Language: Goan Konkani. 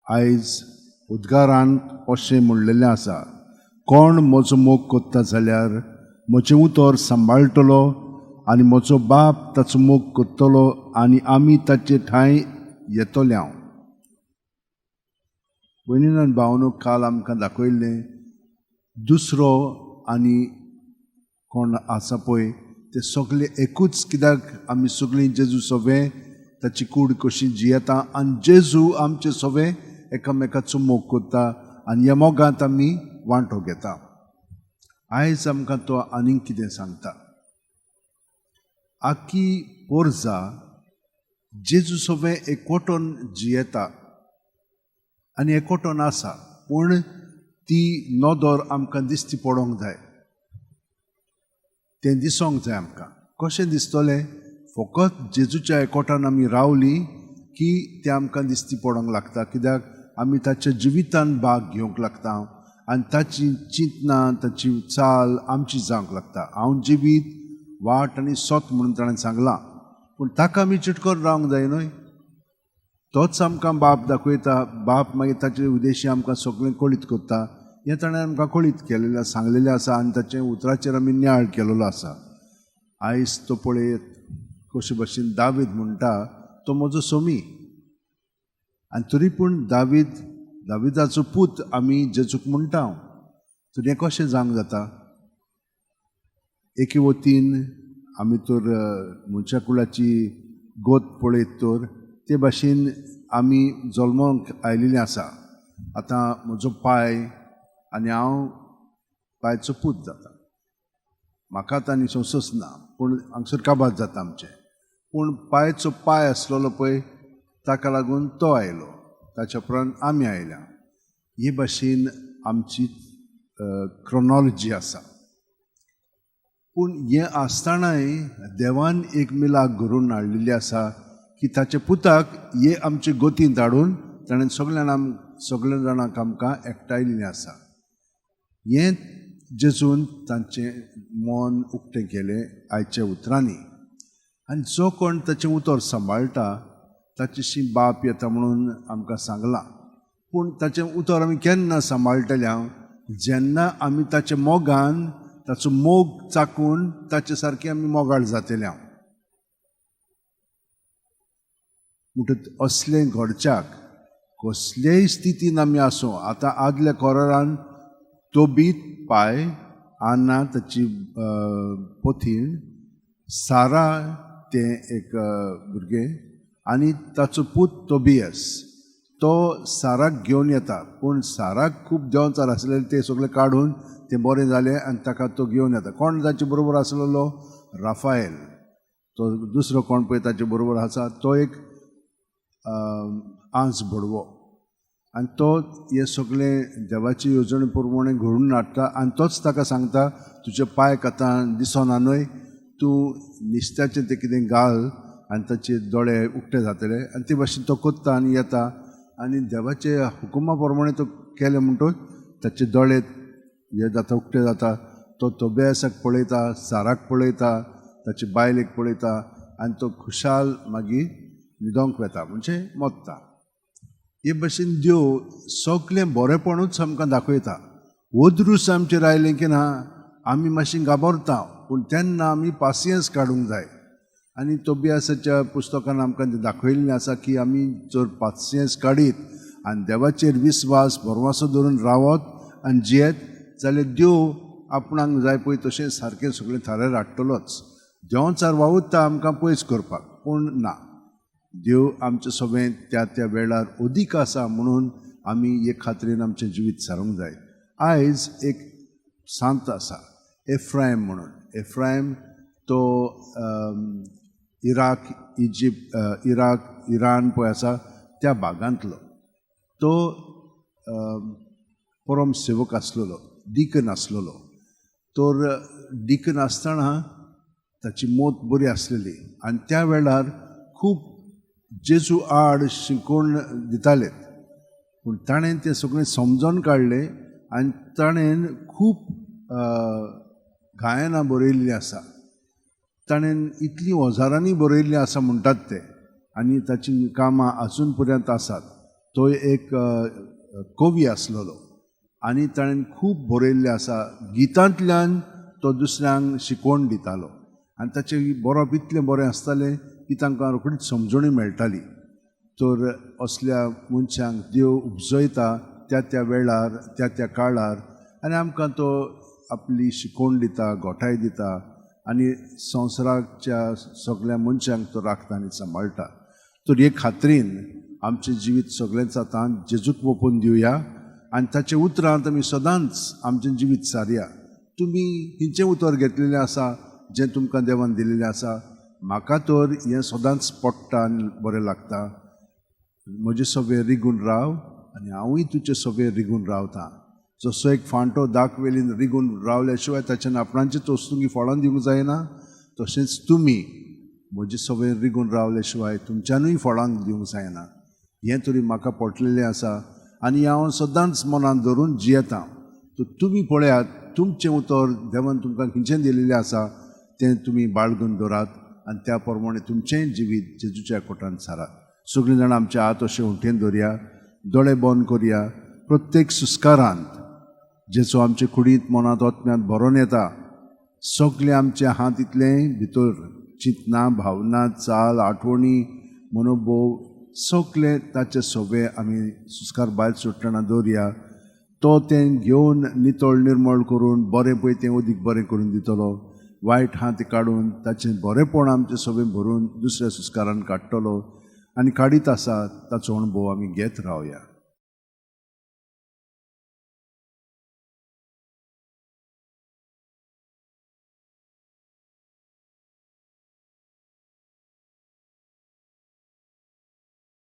आयज उद्गारांत अशें म्हणलेलें आसा, कोण म्हजो मोग कोत्ता जाल्यार म्हजें उतर सांबाळटलो आनी म्हजो बाप ताचो मोग कोत्तलो आनी आमी ताचे ठांय येतले. हांव भयणीन आनी भावनो, काल आमकां दाखयल्लें दुसरो आनी कोण आसा पळय ते सगळे एकूच, कित्याक आमी सगळीं जेजू सगळें ताची कूड कशी जियेता आनी जेजू आमचे सगळें एकामेकाचो मोग करता आनी ह्या मोगांत आमी वांटो घेता. आयज आमकां तो आनीक कितें सांगता. आखी पोरजा जेजू सगळें एकवटून जियेता आनी एकवटून आसा, पूण ती नदर आमकां दिसती पडोंक जाय, तें दिसोंक जाय आमकां. कशें दिसतलें? फकत जेजूच्या एकवटान आमी रावली की तें आमकां दिसती पडोंक लागता, कित्याक आमी ताच्या जिवितान भाग घेवंक लागता आनी ताची चिंतनां, ताची चाल आमची जावंक लागता. हांव जिवीत, वाट आनी सत म्हणून ताणें सांगलां, पूण ताका आमी चिटकोन रावंक जाय न्हय. तोच आमकां बाप दाखयता, बाप मागीर ताचे उद्देशी आमकां सगळें कळीत करता. हें ताणें आमकां कळीत केलेलें, सांगलेलें आसा आनी ताचें उतराचेर आमी नियाळ केलेलो आसा. आयज तो पळयत कशे भशेन दावीद म्हणटा तो म्हजो सोमी, आनी तरी पूण दावीद, दाविदाचो पूत आमी जेजूक म्हणटा. तर हें कशें जावंक जाता? एके वतीन आमी तर मनशा कुळाची गोत पळयत तर ते भाशेन आमी जल्मोंक आयिल्लीं आसा. आतां म्हजो पाय आनी हांव पायचो पूत जाता, म्हाका आतां आनी सोंसच ना, पूण हांगसर काबार जाता आमचें. पूण पायचो पाय आसलेलो पळय ताका लागून तो आयलो, ताच्या उपरांत आमी आयल्या. हे भाशेन आमची क्रोनॉलॉजी आसा. पूण हें आसतनाय देवान एक मिलाक घडोवन हाडलेली आसा की ताच्या पुताक हे आमचे गोतींत हाडून ताणें सगळ्या जाणांक आमकां एकठांयिल्लें आसा. हें जेजून तांचें मन उक्तें केलें आयच्या उतरांनी, आनी जो कोण ताचें उतर सांबाळटा ताचेशी बाप येता म्हणून आमकां सांगलां. पूण ताचें उतर आमी केन्ना सांबाळटले? हांव जेन्ना आमी ताच्या मोगान, ताचो मोग चाकून ताचे सारकें आमी मोगाळ जातले. हांव म्हणटच असलें घडच्याक कसलेय स्थितीन आमी आसूं, आतां आदल्या कोरारान तोबीत पाय, आना ताची पोथीण, सारा तें एक भुरगें आनी ताचो पूत तोबियस, तो साराक घेवन येता. पूण साराक खूब देंवचार आसलेले ते सगळे काडून तें बरें जालें आनी ताका तो घेवन येता. कोण ताचे बरोबर आसलेलो? राफायल. तो दुसरो कोण पळय ताचे बरोबर आसा तो एक आंस भडवो, आनी तो हे सगळें देवाची येवजणे प्रमाणे घडून हाडटा आनी तोच ताका सांगता तुजे पांयक आतां दिसना न्हय, तूं निस्त्याचें तें कितें घाल आनी ताचे दोळे उक्ते जातले. आनी ते भाशेन तो कोत्ता आनी येता आनी देवाचे हुकुमा प्रमाणे तो केलें म्हणटकच ताचे दोळे हे जाता, उक्ते जाता. तो तोबियासाक पळयता, साराक पळयता, ताचे बायलेक पळयता आनी तो खुशाल मागीर न्हिदोंक वता, म्हणजे मोत्ता. हे भाशेन देव सगळें बरेपणूच आमकां दाखयता. ओद्रूस आमचेर आयलें की ना आमी मातशीं घाबरता, पूण तेन्ना आमी पासियेंस काडूंक जाय. आनी तोबियासाच्या पुस्तकान आमकां तें दाखयल्लें आसा की आमी जर पासियेंस काडीत आनी देवाचेर विस्वास भरवासो धरून रावत आनी जियेत जाल्यार देव आपणाक जाय पळय तशें सारकें सगळें थारार हाडटलोच. देंवचार वावुरता आमकां पयस करपाक, पूण ना, देव आमचें सगळें त्या त्या वेळार अदीक आसा म्हणून आमी हे खात्रेन आमचें जिवीत सारूंक जाय. आयज एक सांत आसा एफ्रायम म्हणून. एफ्रायम तो इराक, इजिप्त, इराक, इराण पळय आसा त्या भागांतलो तो परम सेवक आसलेलो, डिकन आसलेलो. तर डिकन आसतना ताची मोत बरी आसलेली आनी त्या वेळार खूब जेजू आड शिकोवन दिताले, पूण ताणें तें सगळें समजून काडलें आनी ताणें खूब गायनां बरयल्लीं आसा. ताणें इतलीं हजारांनी बरयल्लीं आसा म्हणटात ते, आनी ताचीं कामां आजून पर्यंत आसात. तो एक कवी आसलेलो आनी ताणें खूब बरयल्लें आसा. गितांतल्यान तो दुसऱ्यांक शिकवण दितालो आनी ताचें बरोवप इतलें बरें आसतालें की तांकां रोखडीच समजणी मेळटाली. तर असल्या मनशांक देव उपजयता त्या त्या वेळार, त्या त्या काळार, आनी आमकां तो आपली शिकवण दिता, गोठाय दिता आनी संवसाराच्या सगळ्या मनशांक तो राखता आनी सांबाळटा. तर हे खात्रीन आमचें जिवीत सगळेंच आतां जेजूक ओपून दिवया आनी ताचे उतरांत आमी सदांच आमचें जिवीत सारया. तुमी खंयचें उतर घेतलेलें आसा जें तुमकां देवान दिलेलें आसा? म्हाका तर हें सदांच पडटा आनी बरें लागता. म्हजे सगळे रिगून राव आनी हांवूय तुजे सगळे रिगून रावता. जसो एक फांटो दाक वेलीन रिगून रावल्या शिवाय ताच्यान आपणाचे तोस्तुंगी फळां दिवंक जायना, तशेंच तुमी म्हजे सगळे रिगून रावल्या शिवाय तुमच्यानूय फळांक दिवंक जायना. हें तरी म्हाका पटलेलें आसा आनी हांव सदांच मनांत धरून जियेतां. तर तुमी पळयात, तुमचें उतर देवान तुमकां खंयचें दिलेलें आसा तें तुमी बाळगून दवरात आनी त्या प्रमाणे तुमचेंय जिवीत जेजूच्या कोटान सारात. सगळीं जाणां आमचे हात अशें उठेन दवरया, दोळे बंद करया. प्रत्येक सुस्कारांत जेचो आमचे कुडींत, मनांत, आत्म्यांत भरोन येता, सगळें आमचे हात इतलें भितर चिंतना, भावना, चाल, आठवणी, मनोभोव सगळें ताचे सोबे आमी सुस्कार भायर सोडटना दवरया. तो तें घेवन नितळ निर्मळ करून बरें पळय तें उदीक बरें करून दितलो, वायट आहा तें काडून ताचें बरेंपण आमचें सोबें भरून दुसऱ्या सुस्कारान काडटलो आनी काडीत आसा ताचो अणभव आमी घेत रावया.